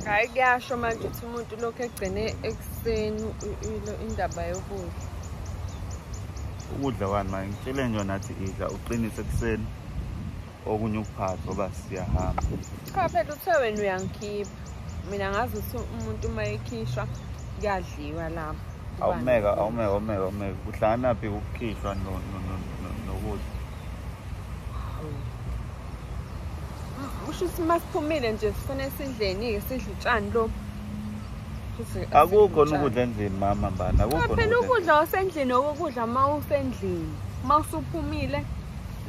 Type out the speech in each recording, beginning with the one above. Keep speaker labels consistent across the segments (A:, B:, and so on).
A: Hayi kuyasho manje ukuthi umuntu lokhu egcine ekuseni indaba yokudla.
B: Ukudla kwani manje ngitshele nje nathi idla uqinise ekuseni okunye ukuphatha ngoba siyahamba.
A: Cha phela uthe wena uyangikhipha. Mina ngazi ukuthi umuntu uma ekhishwa kuyadliwa lapho.
B: Awumeka awumeka kuhlangana phi ukukhishwa nokudla?
A: Usho ukuthi masiphumile nje sifanele sidleni-ke sidle utshani lobu.
B: Akukho ukudla endlini mama mbani, akukho.
A: Phela ukudla wasendlini okokudla uma usendlini. Uma usuphumile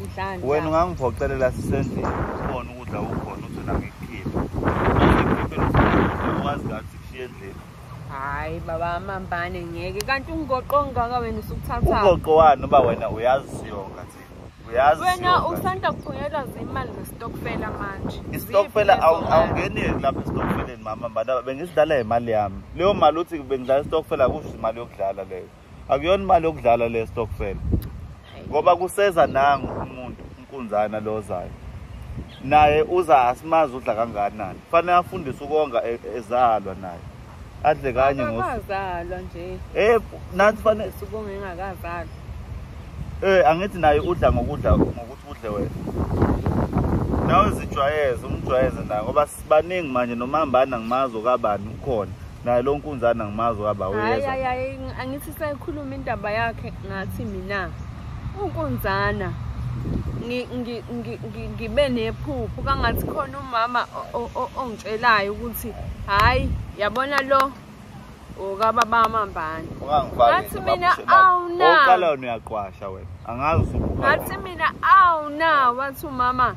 A: udlani.
B: Wena ungangiphoqelela sisendlini ubone ukudla kukhona uthi wena ngikukhiphe. Ngikukhiphe wazi kathi kushiye endlini.
A: Hayi baba Mambane ngeke kanti ungoqo ongaka wena usukuthatha.
B: Ungoqo wani uba wena uyazi siyonga thina. Uyazi
A: wena usanda kuphunyelwa zimali zestokfela manje.
B: Istokfela awungeni lapha estokfeleni mama mbana bengisidlala imali yami. Leyo mali uthi bengidlala istokfela kusho imali yokudlala leyo. Akuyona imali yokudlala le stokfela. Ngoba kuseza nangu umuntu inkunzana lozayo. Naye uza asimazi udla kangakanani. Kufanele afundise ukonga ezalwa naye. Adle kanye
A: ngosazalwa nje.
B: Nathi fanele
A: sibonge engakazalwa.
B: Angithi naye udla ngokudla ngokuthi udle wena. Nawe zijwayeze umjwayeze naye ngoba sibaningi manje nomambana ngimazi okabani ukhona. Naye lo nkunzana ngimazi okaba uyeza.
A: Hayi angithi seyikhuluma indaba yakhe ngathi mina unkunzana ngibe nephupho kangathi khona umama ongitshelayo ukuthi hayi yabona lo okababa Mambane. Ngathi mina awuna.
B: Oqala wena uyaqwasha wena. Angazi usuphupha.
A: Ngathi mina awuna wathi umama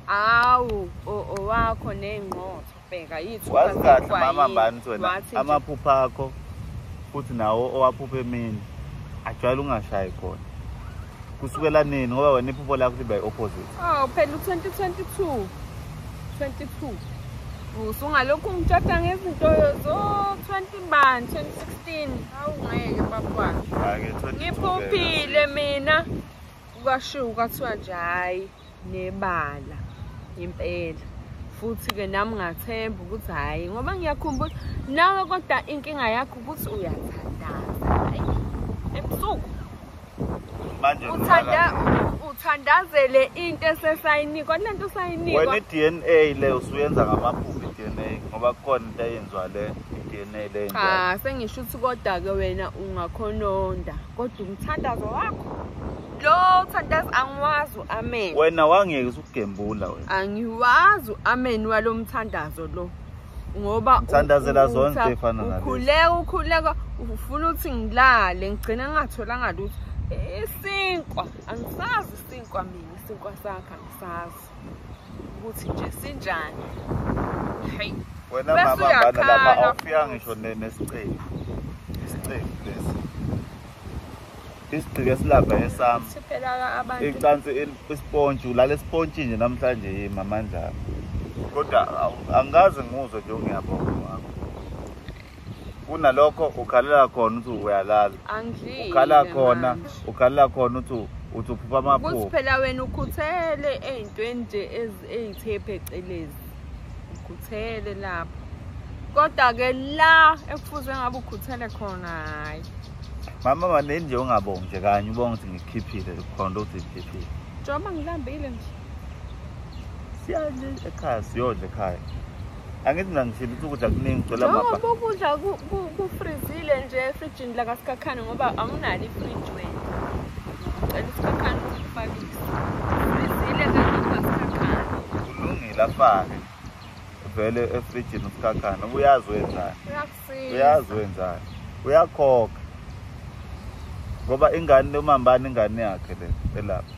A: awu owakho nengqotho bheka yithu.
B: Wazi kahle mama Mbane ukuthi wena amaphupha akho futhi nawo owaphupha emini ajwayele ungashayi khona. Kusukela nini ngoba wena iphupho lakho liba i-opposite.
A: Oh phela u-2022 22 usungalokhu ungitshata ngezinto zo 20 bani 2016 awungeke baba. Ngiphuphile mina kwashiwo kwathiwa nje hayi nebala impela. Futhi ke nami ngathemba ukuthi hayi ngoba ngiyakhumbula nawe kodwa inkinga yakho ukuthi uyathandaza hayi ebusuku.
B: Manje
A: uthandazele into esesayinikwa lento sayinikwa.
B: Wena i-DNA le usuyenza ngamaphupho i-DNA ngoba kukhona into eyenziwa le i-DNA le.
A: Cha sengisho ukuthi kodwa ke wena ungakhononda kodwa umthandazo wakho lo uthandazo angiwazi amen.
B: Wena wangeke usugembula wena.
A: Angiwazi amen walomthandazo lo. Ngoba
B: uthandazela zonke efana nalezi.
A: Ukhuleka ufuna ukuthi ngilale ngigcina ngingatholanga lutho. Isinkwa angisazi isinkwa mina isinkwa sakhe angisazi ukuthi nje sinjani. Hey
B: wena mama bana lapha awufika ngisho nesicephu. Isicephu lesi. Isigqike esilapha esami.
A: Siphela abantu.
B: Icansi isponge ulala isponge nje namhlanje yimi amandla. Kodwa angikaze ngizwe nje ngiyabonga wakho. Kunalokho ukhalela khona uthi uyalala. Ukhala khona uthi uphupha amaphupho.
A: Kuthi phela wena ukhuthele ey'ntweni nje ey'the phecelezi. Ukhuthele lapho. Kodwa ke la ekufuze ngabe ukhuthele khona hayi.
B: Mama maneni nje ungabongi nje kanye ubonga ukuthi ngikukhiphile khona ukuthi ngikukhiphile.
A: Njengoba ngilambile nje.
B: Siyadla ekhaya siyodla ekhaya. Angithi mina ngishilo ukuthi ukudla kuningi ngicela mapha.
A: Njengoba ukudla kufrizile nje efrijini la kaSikhakhane ngoba awunalo ifriji wena. Ngicela uSikhakhane ukufakise. Frizile kaSikhakhane.
B: Kulungile afake. Vele efrijini uSikhakhane uyazi wenzani.
A: Uyakusiza.
B: Uyazi wenzani. Uyakhokha. Ngoba ingane lomambane ingane yakhe le elapha.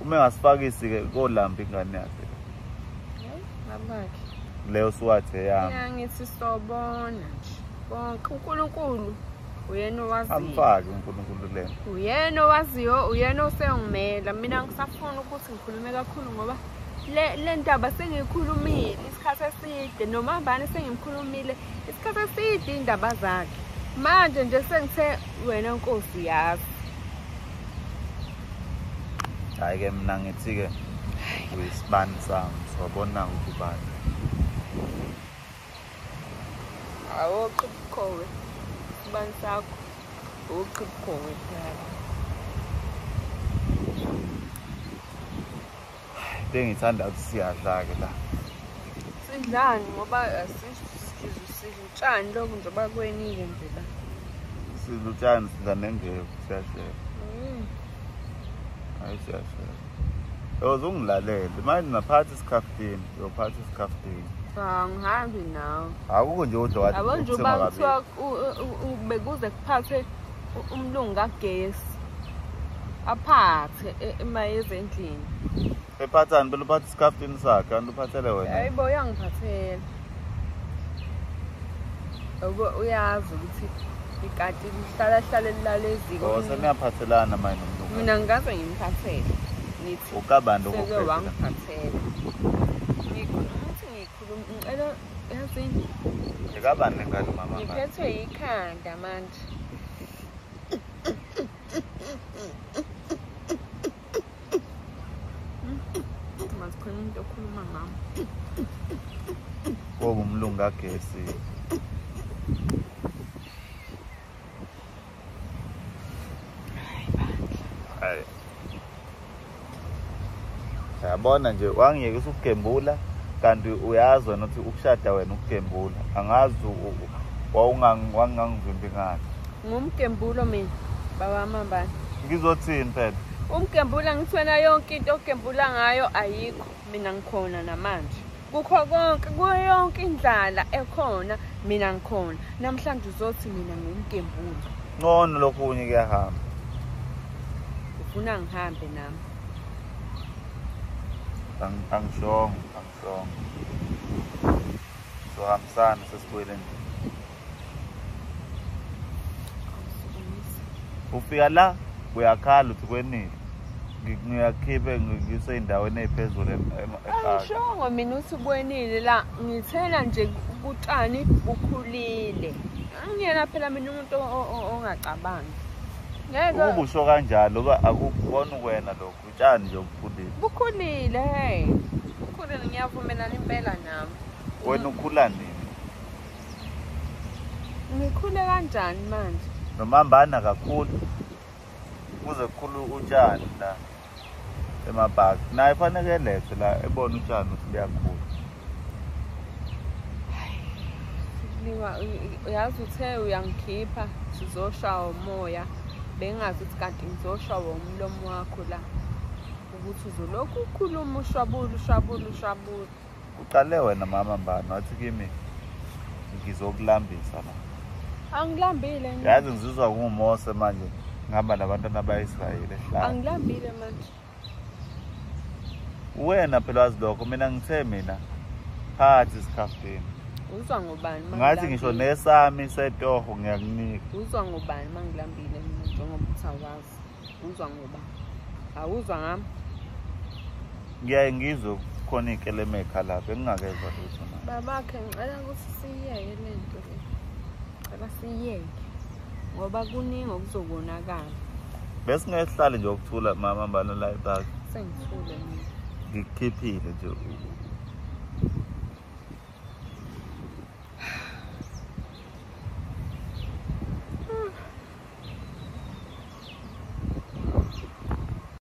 B: Uma engasifakisi ke kolamba ingane yakhe.
A: Babakhe.
B: Leyo siwathe yami.
A: Ngithi sobona nje. Konke uNkulunkulu uyena owaziyo.
B: Amfake uNkulunkulu lena.
A: Uyena owaziyo, uyena osengimela. Mina ngisafuna ukuthi ngikhulume kakhulu ngoba le ndaba sengiyikhulumile isikhathi eside noma bani sengimkhulumile isikhathi eside indaba zakhe. Manje nje sengithe wena Nkosi yazi.
B: Hayi ke mina ngithi ke uyisibani sami sobona ukuthi ubani.
A: Awoqhubukhowe. Sibani sakho. Uqhubukhowe phela.
B: Bengithanda ukuthi siyadla-ke la.
A: Sidlani ngoba sidla utshani lokhu njengoba kwenile nje la.
B: Sidla utshani sidla nengevu siyashela. Hayi siyashela. Uzungilalele manje ngaphathi isikhaftini, uyophatha isikhaftini.
A: Angihambi nawe.
B: Akukho nje udla wathi.
A: Yabo nje uba kuthiwa bekuze kuphathe umlungu kagesi. Aphathe emayeze endlini.
B: Ephathani phela uphatha isikhaftini sakhe kanti uphathele wena.
A: Hayibo uyangiphathela. Yabo uyazi ukuthi ikati lihlala hlale lilale eziko.
B: Oh seniyaphathelana manje nomlungu.
A: Mina ngikaze ngimphathele. Ngithi
B: ukabani
A: seke
B: okuphethe?
A: Wangiphathela. Ngithi ngikhuluma ngicela yazini.
B: Ngikabani lengane mama?
A: Ngiphethwe ikhanda manje. Mazikhona umuntu okhuluma ngami.
B: Koba umlungu kagesi.
A: Hayi bandla.
B: Hayi. Yabona nje wangiyekisa ukugembula kanti uyazi wena ukuthi ukushada wena ukugembula. Angazi wawungangivimbi ngani.
A: Ngumgembulo mina baba Mambane.
B: Ngizothini phela?
A: Umgembula ngithi wena yonke into ogembula ngayo ayikho mina ngikhona namanje. Kukho konke kuyo yonke indlala ekhona mina ngikhona. Namhlanje uzothi mina ngumgembulo.
B: Ngcono lokhu kunye kuyahamba.
A: Ufuna ngihambe nami?
B: Angishongo, angishongo. Sohambisana sesibuyele endlini. Ufika la uyakhala uthi kwenile. Ngiyakhiphe ngiyise endaweni ephezulu ekhaya.
A: Angishongo mina uthi kwenile la ngithela nje kutshani bukhulile. Angiyena phela mina umuntu ongacabangi. Ngeke
B: Ukuba usho kanjalo ba akubona wena lokho utshani nje obukhulile.
A: Bukhulile hey. Bukhulile ngiyavumelana impela nami.
B: Wena ukhula nini?
A: Ngikhule kanjani manje?
B: Nomambana kakhulu. Kuze kukhulu utshani la emabhaki. Naye fanele elethwe la ebona utshani ukuthi buyakhula.
A: Liwa uyazi uthe uyangikhipha sizoshawa umoya. Bengazi ukuthi kanti ngizoshawa umlomo wakho la. Ukuthi uzolokhu ukhuluma ushwabula ushwabula ushwabula.
B: Uqale wena mama Mbane wathi kimi ngizokulambisa la.
A: Angilambile mina.
B: Yazi ngizizwa nguMose manje ngihamba nabantwana ba-Israyeli ehlane.
A: Angilambile manje.
B: Wena phela wazi lokho mina ngithe mina phathi isikhaftini.
A: Uzwa ngobani
B: Ngathi ngisho nesami setoho ngiyakunika.
A: Uzwa ngobani mangilambile mina njengoba uthi awazi. Uzwa ngobani? Awuzwa ngami?
B: Ngiyaye ngizwe khona ikeleme ekhala bengingakezwa lutho na.
A: Babakhe ngicela ukuthi siyeke lento le. Ngicela siyeke ngoba kuningi okuzobonakala.
B: Besingeke sihlale nje ukuthula mama Mbane la epark.
A: Sengithule mina.
B: Ngikukhiphile nje